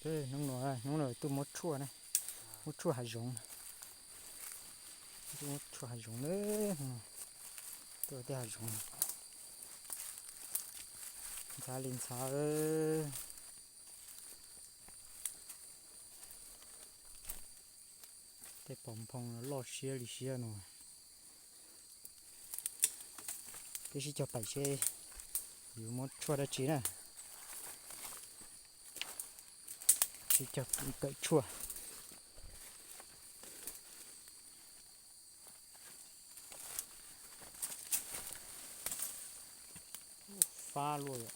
Hnub no, hnub no tuaj muab tshuaj na, muab tshuaj hav zoov, tuaj muab tshuaj hav zoov na, tuaj tej hav zoov, ntxhab li ntxhab. Tej pos nphoo loj siab li siab no. Peb sib cog pais seb yuav muab tshuaj dab tsi na. Sib cog kawm tshuaj. Fab luaj yom.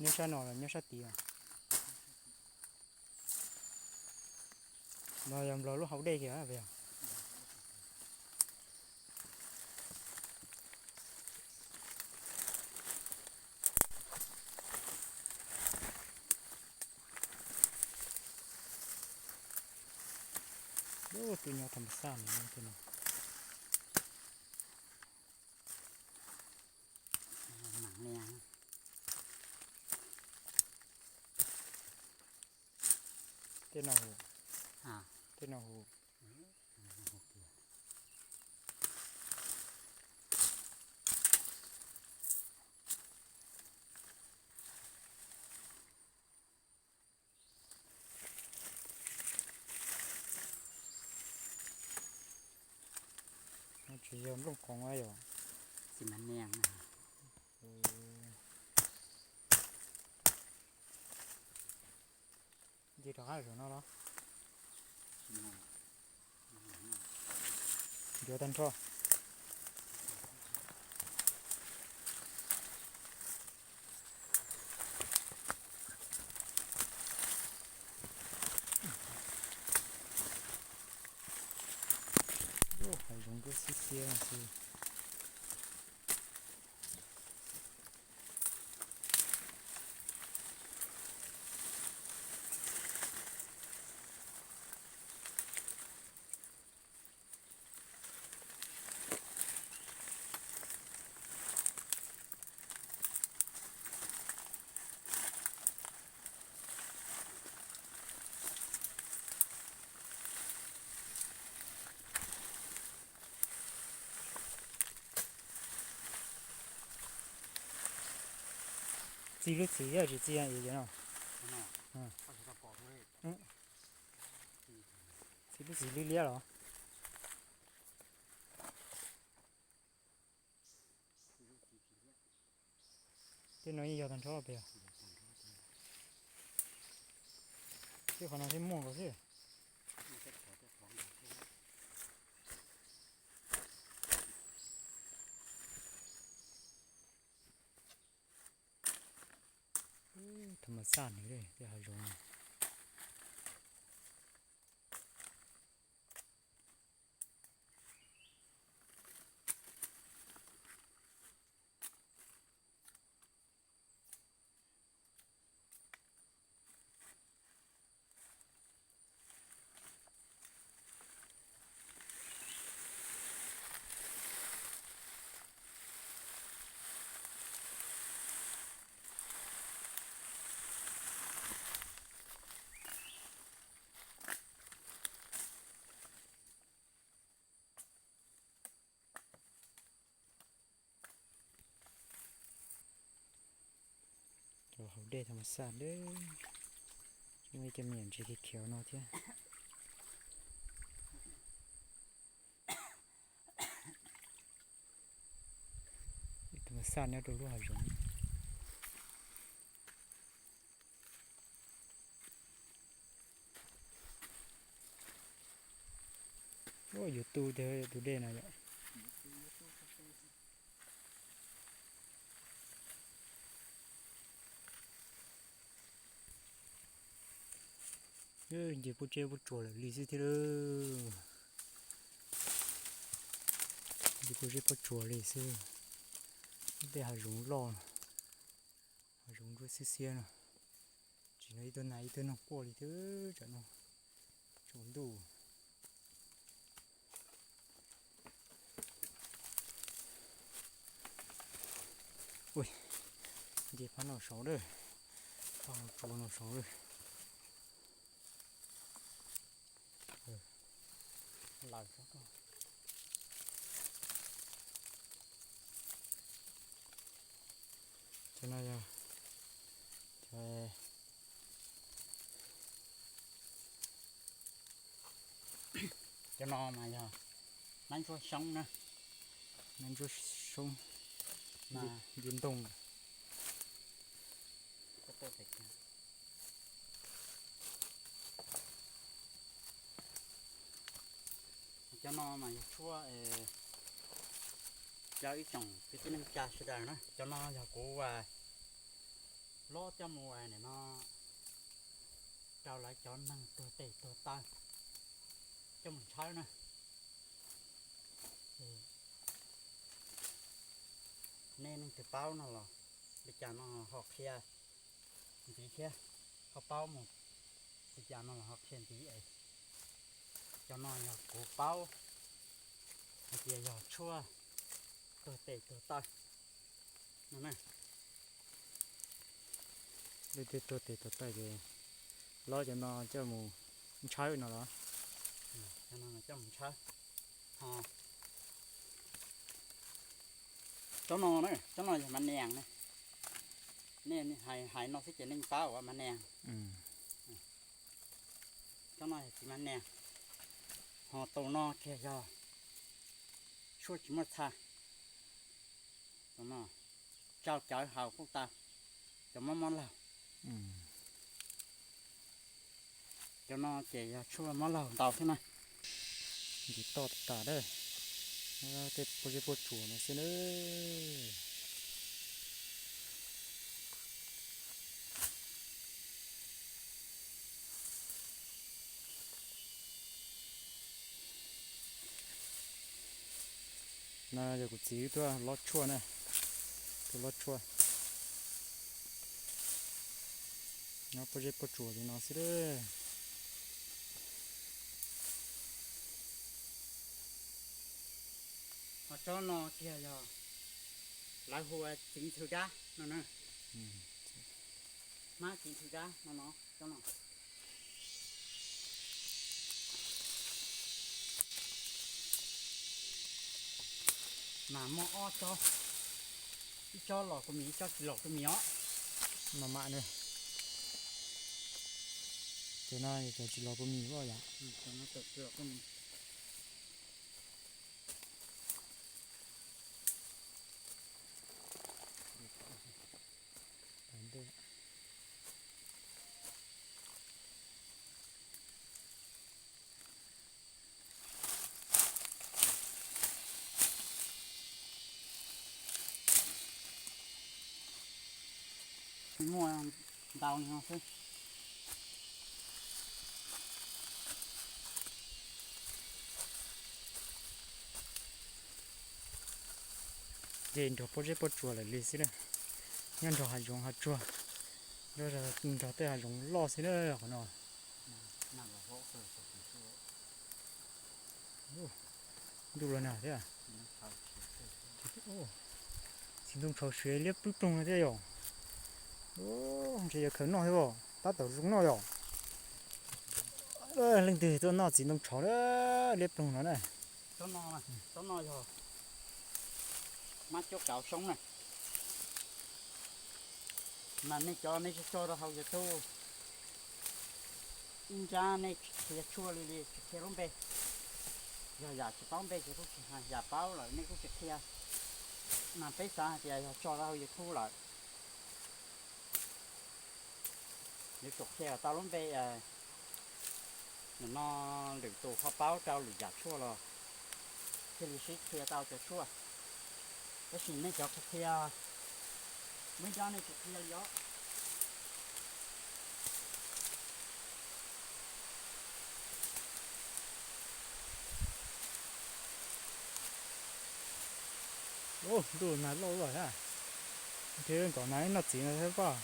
Nyob sab no los nyob sab tid? No yog nplog lub hau dej kiag. Ub, twb nyob tham ma xaj no tej no. Tej no hu, tej no hu. No tsis yog nplooj qoov yom? Xi mas nias. Nce rov qab saum no los? Ncuav tag nrho. Hav zoov ntsuab xib xiab xwb. Txi lub txiv thiab tsis txi no? Txi lub txiv liab liab los? Tej no yeej yog tag nrho pes. Tej qhov no thiaj muaj nkaus xwb. Tham ma xaj nws tej hav zoov no. Cov haus dej tham ma xaj deb, muaj ib cov me nyuam ntses khiav khiav no thiab. Tham ma xaj nyob rau lub hav zoov. Yuav tu tiag tus dej no yom. Nce puab tseb puab tsuas lawm li xwb thiab lauj. Nce puab tseb puab tsuas li xwb. Tej hav zoov loj, hav zoov ntsuab xiab xiab no. Tsim no ib tug nas ib tug noog quaj li thiab tsam no tsaus ntuj. Ui, nce phab no saud lawm, phab hauv tsua no saud lawm. Lawm xwb. Cov no yog, cov, cov no mas yog nab ntsuab xyoob na. Nab ntsuab xyoob, nce ntoo. Cov no mas yog tshuaj, cov ib tsoom kwv tij neej tsa sawv daws na, cov no yog kuv lob coj mus nim no rau lawv cov neeg tuag tes tuag taw coj mus ntshawb na. Nej leej twg paub no los li cas no ho qhia ntxiv thiab, ho paub mus li cas no los ho qhia ntxiv es. Cov no yog kuv paub hais tias yog tshuaj tuag tes tuag taw no na. Leej twg tuag tes tuag taw ces lob cov no coj mus ntshawb no los? Cov no coj mus ntshawb. Ho tsob no na, tsob no yog mas nias na. Nej hais hais no xwb ces nej paub ua mas nias. Tsob no yog txiv mas nias. Ho tus no kiag yog tshuaj tsis muaj txha. Tus no tsau cawv haus kuj tau, cov mob mob laug. Cov no ces yog tshuaj mob laug ntau thiab na. Ntim toj tas tas, tej puas zeb puas tsuas no xwb na. No yog kuv txiv tuaj lob tshuaj na, tuaj lob tshuaj. Nyob puas zeb puas tsuas li no xwb. Ho tsob no kiag yog lawv hu ua txiv ntxhw dab no na. Hmab txiv ntxhw dab no no, tsob no. Mas muaj ob tsob, ib tsob los kua mis, ib tsob tsis los kua mis os. Mas mam ne, ces no yog cov tsis los kua mis os yom. Muaj ntau no xwb. Ces nrog puab zeb puab tsuas lawm li xwb na, nyob nrog hav zoov hav tsuag, nrog tej hav zoov loj xwb na qhov no. Ntuj los nag thiab. Txiv ntoo tshauv siav liab ploog ploog no thiab yom. Ntshe yuav khaws noj thiab os, tab tom zoo noj yom. Leej twg tuaj noj txiv ntoo tshauv liab ploog no na. Tsob no yog mab cuab kauv soob na. Mas nej cov nej tsis tso rau hauv YouTube, ib nrab nej tsis qhia tshuaj li li tsis qhia lub npe. Yog yam tsis paub npe ces kuj tsis hais, yam paub lawm nej kuj tsis qhia. Mas peb xav hais tias yog tso rau hauv YouTube lawm, yuav tsum qhia tau lub npe. Nim no lwm tus ho paub rau lwm yam tshuaj los thiaj li sib qhia tau cov tshuaj. Tab sis nej cov qhia qhia, muaj ib nrab nej tsis qhia li os. Ntuj nag loj loj thiab, nrhiav nkaum nag ib noj txiv no thiab pob.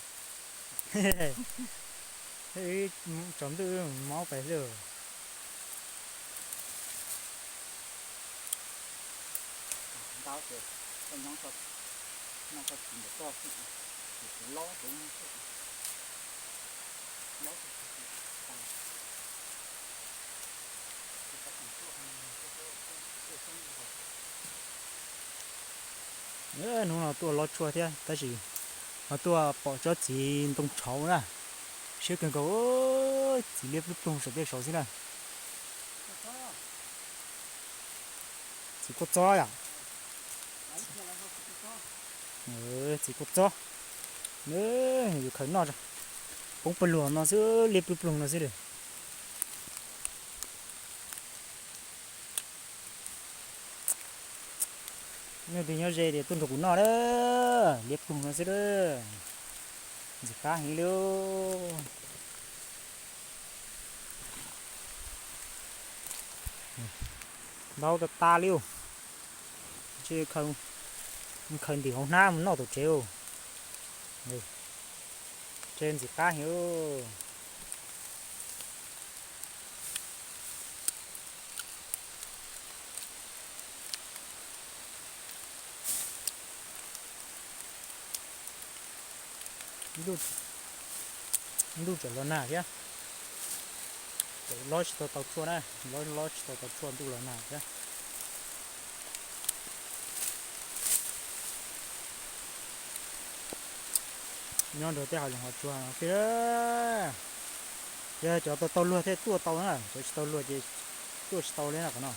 Tsaus ntuj mob pes lawm. Ntau ces koj nyob koj Hnub no tuaj lob tshuaj thiab tab sis ho tuaj pom tsob txiv ntoo tshauv na. Siab kawg nkaus, txiv liab pluj ploog saum tej saud xwb na. Txiv kuj txob yom. Txiv kuj txob. Yus khaws noj, poob pawg luag no xwb, liab pluj ploog no xwb. Nej tus nyob ze tias tuaj nrog kuv noj na, liab ploog no xwb a. Ntxim qab heev li. Ntau tas tas li. Khaws ntim hauv hnab mus noj tom tsev. Tsev ntxim qab heev. Ntuj tseem los nag thiab. Lob tsis tau tau tshuaj na, lob tsis tau tau tshuaj ntuj los nag thiab. Nyob nrog tej hav zoov hav tsuag xwb. Yog cov tau tau luag thiaj tuaj tau na, cov tsis tau luag ces tuaj tsis tau li na qhov no.